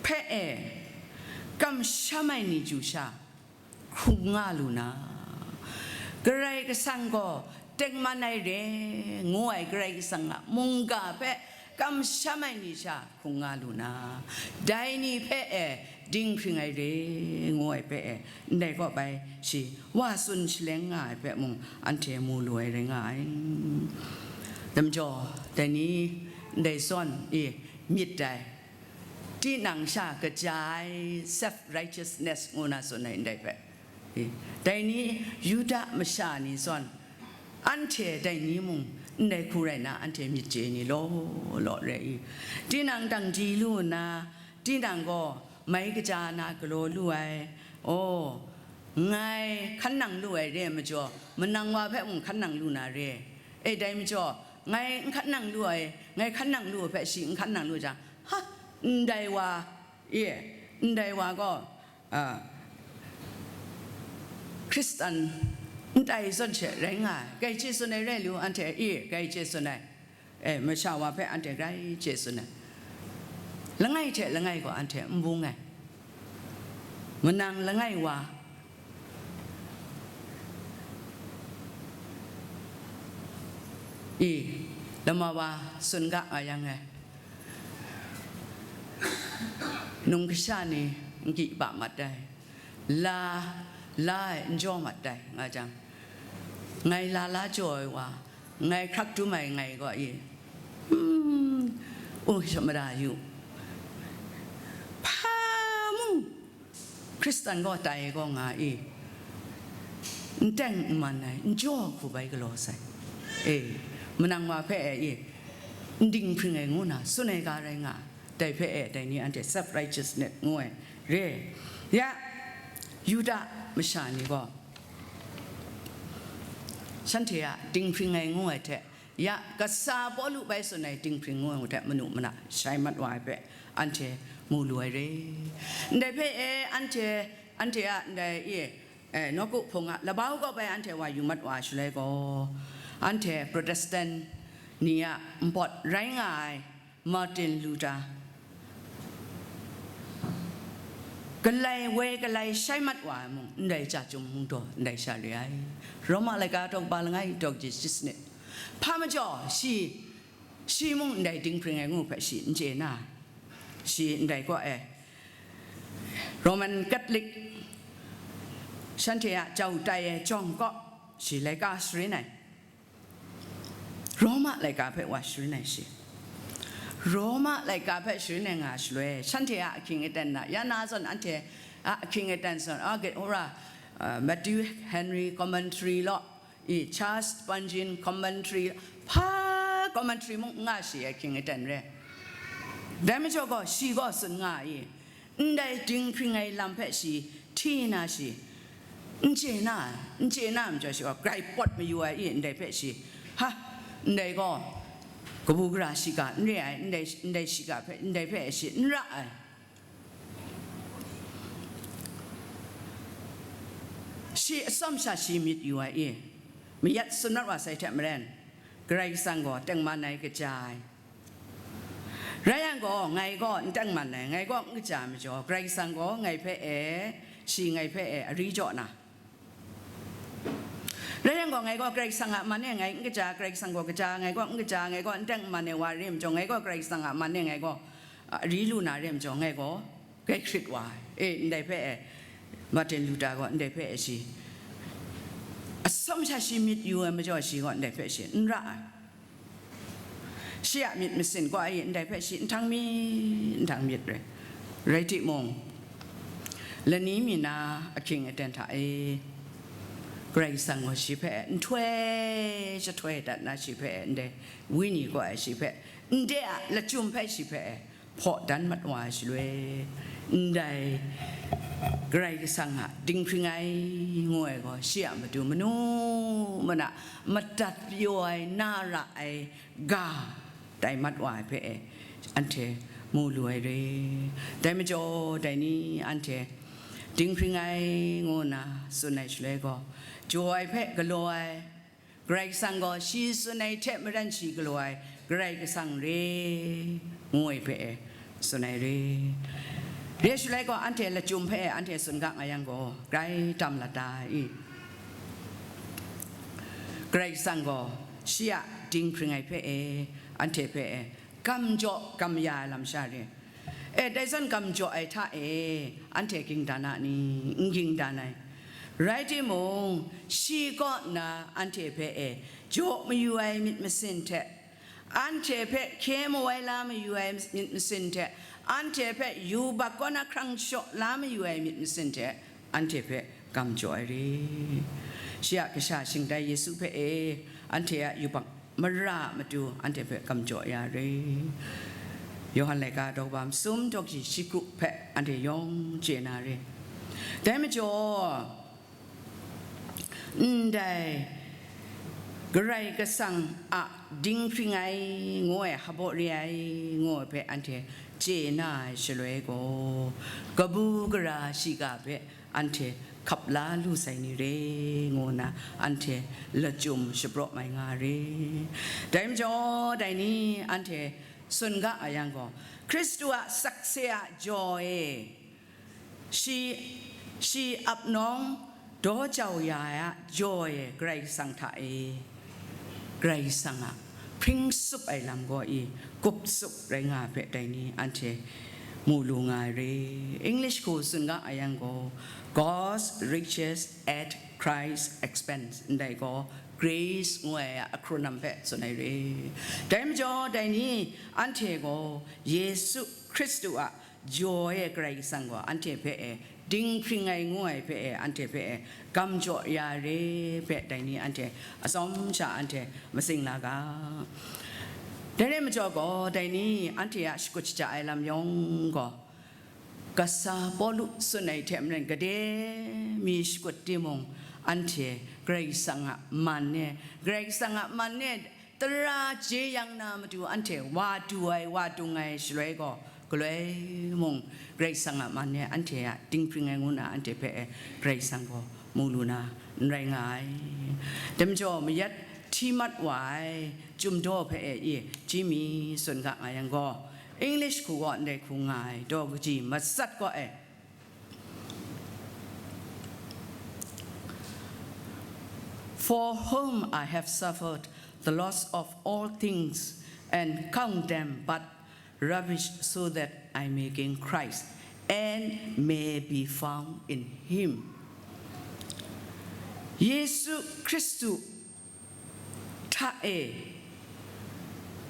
hpe e kamsham ai ni chyu sha hkrung nga lu na, Karai Kasang gaw tengman ai re ngu ai Karai Kasang a mungga hpe kamsham ai ni sha hkrung nga lu na, dai ni hpe e dinghpring ai re ngu ai hpe e, ndai kaw bai shi wa tsun shaleng nga ai hpe mung anhte mu lu ai rai nga ai. Dai majaw, dai ni ndai zawn i myit dai, tinang sha kaja ai self righteousness ngu na tsun ai ndai hpe, i, dai ni Yuda masha ni zawn, anhte dai ni mung ndai hku rai na, anhte myit chye ni law law re i, tinang dang di lu nna, tinang gaw mai kaja na galaw lu ai, aw, ngai hkan nang lu ai re ai majaw, manang wa hpe mung hkan nang lu na re. E, dai majaw, ngai n hkan nang lu ai, ngai hkan nang lu ai hpe shi n hkan nang lu jang, ha, ndai wa, e, ndai wa gaw, a, Hkristan n tai zawn she rai nga ai, grai chye tsun ai rai lu, anhte e grai chye tsun ai, e, masha wa hpe anhte grai chye tsun ai, langai hte langai gaw anhte n bung ai, manang langai wa, i, lama wa tsun ga nga yang e, nung kasha ni n kyi ba mat ai, la, la ai n jaw mat ai nga jang, ngai la la jaw ai wa, ngai hkrak dum ai ngai gaw i, hmm, u shamada yu, hpa mung Hkristan gaw tai gaw nga i, n teng n man ai, n jaw hku bai galaw sai. E, manang wa hpe e i, n dinghpring ai ngu na tsun ai ga rai nga ai. Dai hpe e, dai ni anhte self righteousness ngu ai re. Ya, Yuda masha ni gaw shanhte a dinghpring ai ngu ai hte, ya, kasa Pawlu bai tsun ai dinghpring ngu ai hte manu mana shai mat wa ai hpe anhte mu lu ai re. Ndai hpe e, anhte, anhte a ndai e, e, nawku hpung a labau kaw bai anhte wa yu mat wa shaloi gaw, anhte Protestant ni a npawt rai nga ai Martin Luther, galai woi galai shai mat wa ai mung, ndai ja chyum mung taw ndai sha re ai. Roma laika daw kaba langai daw kaji shi sanit. Hpa majaw shi, shi mung ndai dinghpring ai ngu hpe shi n chye na, shi ndai kaw e Roman Catholic shanhte a jau tai ai jawng kaw shi laika sharin ai. Roma laika hpe wa sharin ai shi. Roma laika hpe sharin ai nga shaloi, shanhte a ahkying aten na, ya na zawn anhte a ahkying aten zawn, a, get ora, uh, Matthew Henry Commentary law, i, Charles Spurgeon Commentary, hpa commentary mung n nga shi ahkying aten re. Dai majaw gaw, shi gaw tsun nga ai, ndai dinghpring ai lam hpe shi hti na shi, n chye na ai, n chye na ai majaw, shi gaw grai pawt mayu ai i, ndai hpe shi, ha, ndai gaw kabu gara shiga n re ai, ndai, ndai shiga hpe, ndai hpe shi n ra ai. Shi atsawm sha shi myit yu ai i, mayat tsun mat wa sai hte maren, Karai Kasang gaw tengman ai kaja ai. Rai yang gaw, ngai gaw n tengman ai, ngai gaw n kaja ai majaw, Karai Kasang gaw ngai hpe e, shi ngai hpe e, ari jaw na. Rai yang gaw, ngai gaw Karai Kasang a man e, ngai n kaja, Karai Kasang gaw kaja, ngai gaw n kaja, ngai gaw n tengman ai wa re majaw, ngai gaw Karai Kasang a man e, ngai gaw, a, ari lu na re majaw, ngai gaw grai hkrit wa ai. E, ndai hpe e, Martin Luther gaw ndai hpe e shi, atsawm sha shi myit yu ai majaw, shi gaw ndai hpe shi n ra ai. Shi a myit masin gaw ai ndai hpe shi nhtang myit, nhtang myit rai. Rai timung, lani mi na ahkying aten hta e, Karai Kasang gaw shi hpe nhtoi jahtoi dat na, shi hpe ndai Winnie gaw ai shi hpe, ndai a lachyum hpe shi hpe hpaw dan mat wa ai shaloi, ndai Karai Kasang a dinghpring ai ngu ai gaw, shi a matu manu mana madat pyaw ai, na ra ai ga tai mat wa ai hpe e, anhte mu lu ai re. Dai majaw, dai ni anhte dinghpring ai ngu nna tsun ai shaloi gaw, jaw ai hpe galaw ai, Karai Kasang gaw shi tsun ai hte maren shi galaw ai Karai Kasang re, ngu ai hpe e tsun ai re. Re shaloi gaw, anhte lachyum hpe e anhte tsun ga nga yang gaw, grai tam lat da i? Karai Kasang gaw shi a dinghpring ai hpe e, anhte hpe e, gam jaw gam ya ai lam sha re. E, dai zawn gam jaw ai hta e, anhte ging dan a ni? N ging dan ai. Rai timung, shi kaw nna anhte hpe e, jaw mayu ai myit masin hte, anhte hpe hkye mawai la mayu ai myit masin hte, anhte hpe yubak kaw na hkrang shaw la mayu ai myit masin hte, anhte hpe gam jaw ai re. Shi a Kasha shingtai Yesu hpe e, anhte a yubak mara a matu anhte hpe gam jaw ya re. Yawhan laika daw kaba masum daw kaji shi kru hpe anhte yawng chye na re. Dai majaw, ndai Karai Kasang a dinghpring ai ngu ai, hpaw re ai ngu ai hpe anhte chye na ai shaloi gaw, kabu gara shiga hpe anhte hkap la lu sai ni re, ngu nna anhte lachyum shapraw mai nga re. Dai majaw, dai ni anhte tsun ga a yang gaw, Hkristu a sakse a jaw e, shi, shi ap nawng daw jau ya ai a jaw e, Karai Kasang hta e, Karai Kasang a hpring tsup ai lam gaw i, gup tsup rai nga ai hpe dai ni anhte mu lu nga ai re. English hku tsun ga a yang gaw, God's riches at Christ's expense, ndai gaw grace ngu ai a acronym hpe tsun ai re. Dai majaw, dai ni anhte gaw Yesu Hkristu a jaw e, Karai Kasang gaw anhte hpe e, dinghpring ai ngu ai hpe e, anhte hpe e, gam jaw ya re hpe dai ni anhte atsawm sha anhte matsing la ga. Dai rai majaw gaw, dai ni anhte a shakut shaja ai lam yawng gaw, kasa Pawlu tsun ai hte maren, gade mi shakut timung, anhte Karai Kasang a man e, Karai Kasang a man e, tara jeyang na matu anhte wa du ai, wa dung ai shaloi gaw, galoi mung Karai Kasang a man e, anhte a dinghpring ai ngu na anhte hpe e, Karai Kasang gaw mu lu na n rai nga ai. Dai majaw, mayat hti mat wa ai Chyum daw hpe e i, Jimmy tsun ga nga yang gaw, English hku gaw ndai hku nga ai, daw kaji matsat gaw e, "For whom I have suffered the loss of all things, and count them but rubbish, so that I may gain Christ, and may be found in him." Yesu Hkristu hta e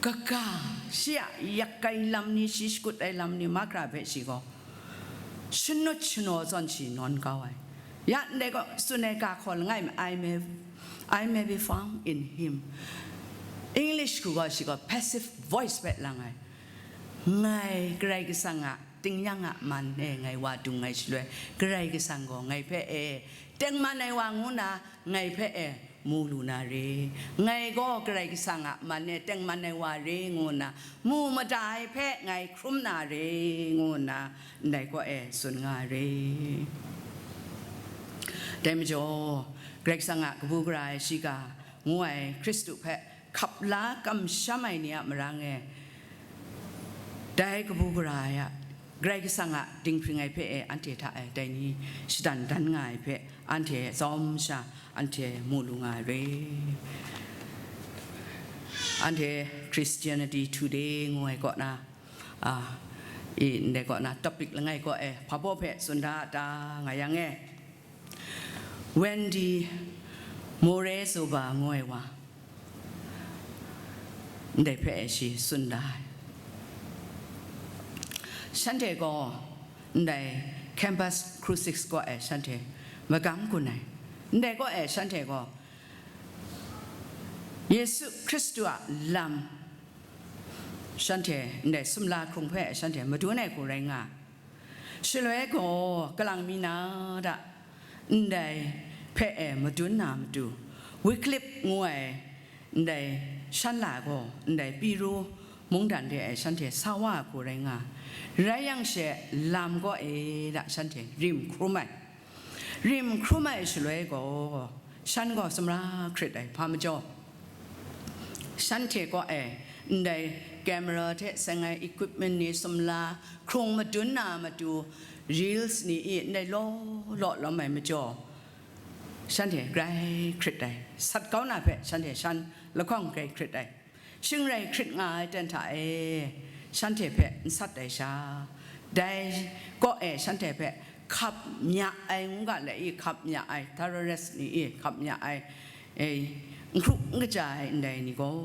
kaga, shi a yak ai lam ni, shi shakut ai lam ni mahkra hpe shi gaw shanut shanaw zawn shi nawn kau ai. Ya ndai gaw tsun ai ga hkaw langai mi, "I may, I may be found in him." English hku gaw shi gaw passive voice hpe lang ai. Ngai Karai Kasang a tingnyang a man e ngai wa dung ai shaloi, Karai Kasang gaw ngai hpe e tengman ai wa ngu nna ngai hpe e mu lu na re. Ngai gaw Karai Kasang a man e tengman ai wa re ngu nna mu mada ai hpe ngai hkrum na re ngu nna ndai kaw e tsun nga re. Dai majaw, Karai Kasang a kabu gara ai shiga ngu ai Hkristu hpe hkap la kamsham ai ni a marang e, dai kabu gara ai a, Karai Kasang a dinghpring ai hpe e anhte hta e dai ni shadan dan nga ai hpe anhte tsawm sha anhte mu lu nga ai re. Anhte Christianity Today ngu ai kaw na, a, i, ndai kaw na topic langai kaw e hpa baw hpe tsun da a ta nga yang e, Wendy Morezoba ngu ai wa, ndai hpe shi tsun da ai. Shanhte gaw ndai Campus Crusade kaw e shanhte magang gun ai. Ndai kaw e shanhte gaw Yesu Hkristu a lam shanhte ndai sumla hkrung hpe shanhte madun ai hku rai nga. Shaloi gaw, kalang mi na da, ndai hpe e madun na matu, Wycliffe ngu ai ndai shan la gaw, ndai Piru mungdan de e shanhte sa wa ai hku rai nga. Rai yang she, lam gaw e da shanhte rim hkrum ai. Rim hkrum ai shaloi gaw, shan gaw sumra hkrit ai, hpa majaw, shanhte kaw e ndai camera hte seng ai equipment ni sumla hkrung madun na matu, reels ni i ndai law law lawm ai majaw, shanhte grai hkrit ai, sat kau na hpe shanhte shan lahkawng grai hkrit ai. Shing rai hkrit nga ai ten hta e, shanhte hpe n sat ai sha, dai kaw e shanhte hpe hkap mya ai, ngu ga le i hkap mya ai, terrorist ni i hkap mya ai, e, n hkru n kaja ai ndai ni gaw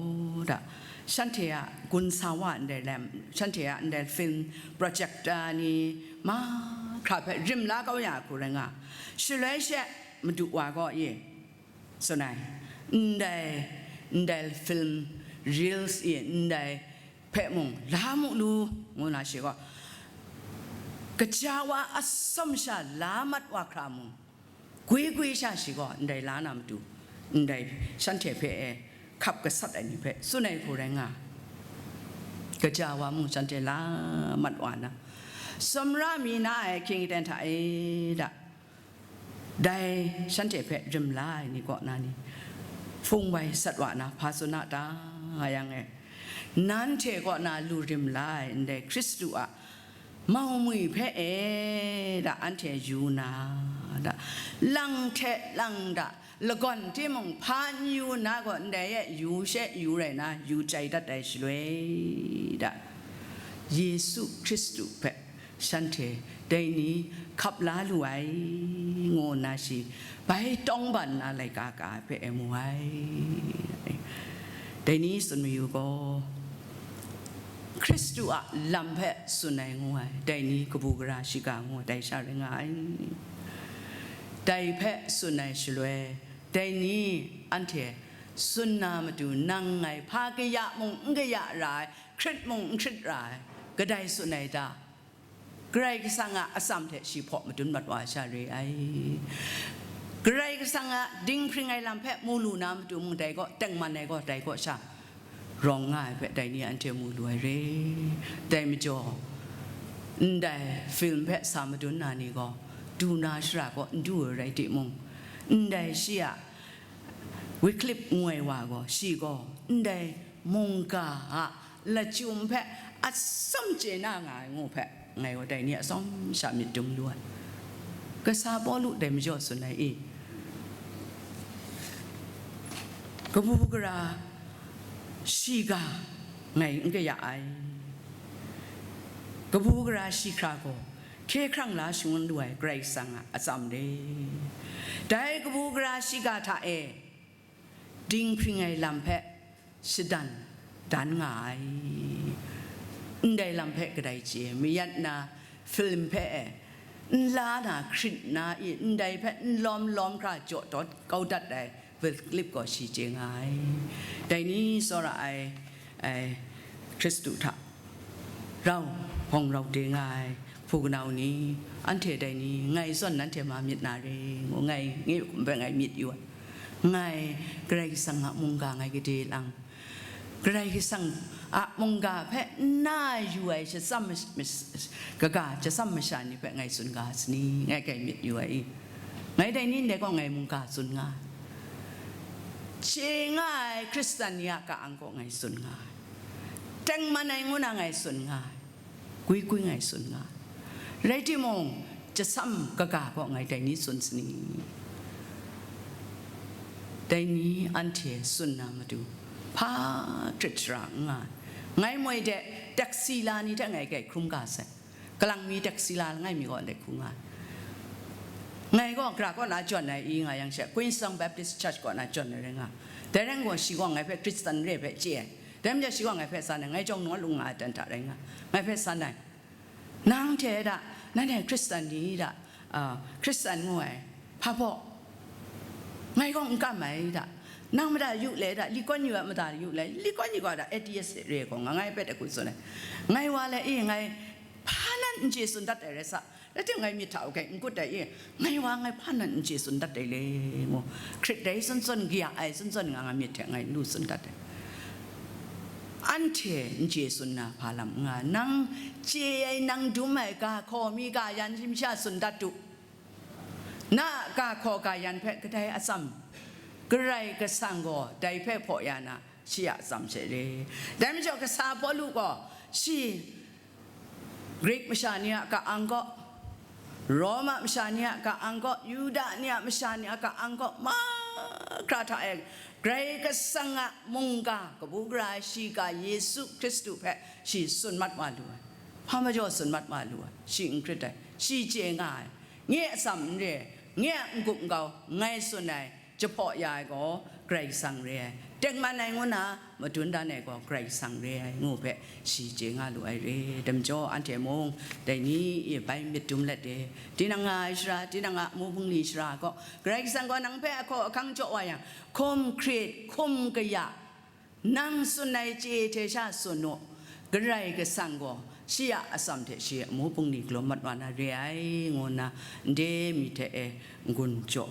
da, shanhte a gun sa wa ndai lam, shanhte a ndai film projector ni mahkra hpe rim la kau ya hku rai nga. Shaloi she Madu wa gaw i, tsun ai, ndai, ndai film reels i ndai hpe mung la mu lu, ngu na shi gaw, kaja wa atsawm sha la mat wa hkra mung, gwi gwi sha shi gaw ndai la na matu, ndai shanhte hpe e hkap gasat ai ni hpe tsun ai hku rai nga. Kaja wa mung shanhte la mat wa na, sumra mi na ai hkying aten hta e da, dai shanhte hpe rim la ai ni kaw na ni, hpung wai sat wa na hpa tsun a ta nga yang e, nanhte kaw na lu rim la ai ndai Hkristu a mau mwi hpe e da anhte yu na, da, lang hte lang da lagawn timung hpa n yu na gaw ndai e yu she yu rai na yu chyai dat ai shaloi da, Yesu Hkristu hpe shanhte dai ni hkap la lu ai, ngu nna shi bai tawng ban nna laika ka ai hpe e mu ai. Dai ni tsun mayu gaw, Hkristu a lam hpe tsun ai ngu ai, dai ni kabu gara shiga ngu ai, dai sha rai nga ai. Dai hpe tsun ai shaloi, dai ni anhte tsun na matu, nang ngai hpa kaya mung n kaya ra ai, hkrit mung n hkrit ra ai, kadai tsun ai ta? Karai Kasang a atsam hte shi hpaw madun mat wa ai sha re ai. Karai Kasang a dinghpring ai lam hpe mu lu na matu mung dai gaw, tengman ai gaw dai kaw sha rawng nga ai hpe dai ni anhte mu lu ai re. Dai majaw, ndai film hpe sa madun na ni gaw, du na shara kaw n du ai rai timung, ndai shi a Wycliffe ngu ai wa gaw, shi gaw ndai mungga a lachyum hpe atsawm chye na nga ai ngu hpe, ngai gaw dai ni atsawm sha myit dum lu ai. Kasa Pawlu dai majaw tsun ai i, kabu gara shiga ngai n kaya ai, kabu gara shi hkra gaw hkye hkrang la shangun lu ai Karai Kasang a atsam re. Dai kabu gara shiga hta e dinghpring ai lam hpe shadan dan nga ai. Ndai lam hpe kadai chye, mayat na film hpe e, nla na hkrit na i, ndai hpe n lawm lawm hkra jaw dawt kau dat ai Wycliffe gaw shi chye nga ai. Dai ni tsawra ai, ai Hkristu hta Rau, hpawng rau de nga ai hpu kanau ni, anhte dai ni, ngai zawn nanhte ma myit na re, ngu ngai, ngai hkum hpe ngai myit yu ai. Ngai Karai Kasang a mungga ngai gade lang, Karai Kasang a mungga hpe n na yu ai shatsam mas-, mas-, kaga, shatsam masha ni hpe ngai tsun ga sani, ngai kai myit yu ai i? Ngai dai ni ndai gaw ngai mungga tsun nga ai. Chye nga ai Hkristan ni a ka-ang gaw ngai tsun nga ai. Tengman ai ngu na ngai tsun nga ai. Gwi gwi ngai tsun nga ai. Rai timung, jasam kaga gaw ngai dai ni tsun sani? Dai ni anhte tsun na matu, hpa hkrit shara n nga ai. Ngai moi de, taxi la ni hte ngai kai hkrum ga sai. Kalang mi taxi la langai mi gaw ndai hku nga ai. Ngai gaw gara kaw na jawn ai i nga yang she, Queenstown Baptist Church kaw na jawn ai rai nga. Dai rai gaw shi gaw ngai hpe Hkristan re ai hpe chye ai. Dai majaw shi gaw ngai hpe san ai, ngai jawng nung a lung nga ai dan hta rai nga, ngai hpe san ai. Nang hte da, nanhte Hkristan ni da, a, Hkristan ngu ai, hpa baw? Ngai gaw n kam ai da. Nang mada yu le da, Lee Kuan Yew a mada yu le, Lee Kuan Yew gaw da atheist re gaw nga, ngai hpe hku tsun ai. Ngai wa le e, ngai hpa nan n chye tsun dat ai rai sa, rai timung ngai myit hta u hkai n kut ai e, ngai wa ngai hpa nan n chye tsun dat ai le, ngu, hkrit dai tsun tsun, kaya ai tsun tsun nga, nga myit hte ngai lu tsun dat ai. Anhte n chye tsun na hpa lam n nga, nang chye ai, nang dum ai ga hkaw mi ga yan shi masha tsun dat u. Na a ga hkaw ga yan hpe kadai atsam, Karai Kasang gaw dai hpe hpaw ya na, shi a atsam she re. Dai majaw kasa Pawlu gaw shi Grik masha ni a ka-ang kaw, Roma masha ni a ka-ang kaw, Yuda ni a masha ni a ka-ang kaw, mahkra hta e Karai Kasang a mungga kabu gara ai shiga Yesu Hkristu hpe shi tsun mat wa lu ai. Hpa majaw tsun mat wa lu ai, shi n hkrit ai, shi chye nga ai, nye a atsam n re ai, nye a n-gup n-gau, ngai tsun ai, jahpaw ya ai gaw Karai Kasang re ai, tengman ai ngu na madun dan ai gaw Karai Kasang re ai, ngu hpe shi chye nga lu ai re. Dai majaw anhte mung dai ni e bai myit dum let e, tinang nga ai shara, tinang a amu bungli shara gaw, Karai Kasang gaw nang hpe ahkaw ahkang jaw wa yang, hkum hkrit, hkum kaya, nang tsun ai chye hte sha tsun u, Karai Kasang gaw shi a atsam hte shi a amu bungli galaw mat wa na re ai, ngu nna ndai mi hte e n-gun jaw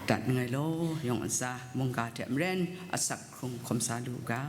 dat nngai law, yawng ntsa mungga hte maren asak hkrung hkawm sa lu u ga.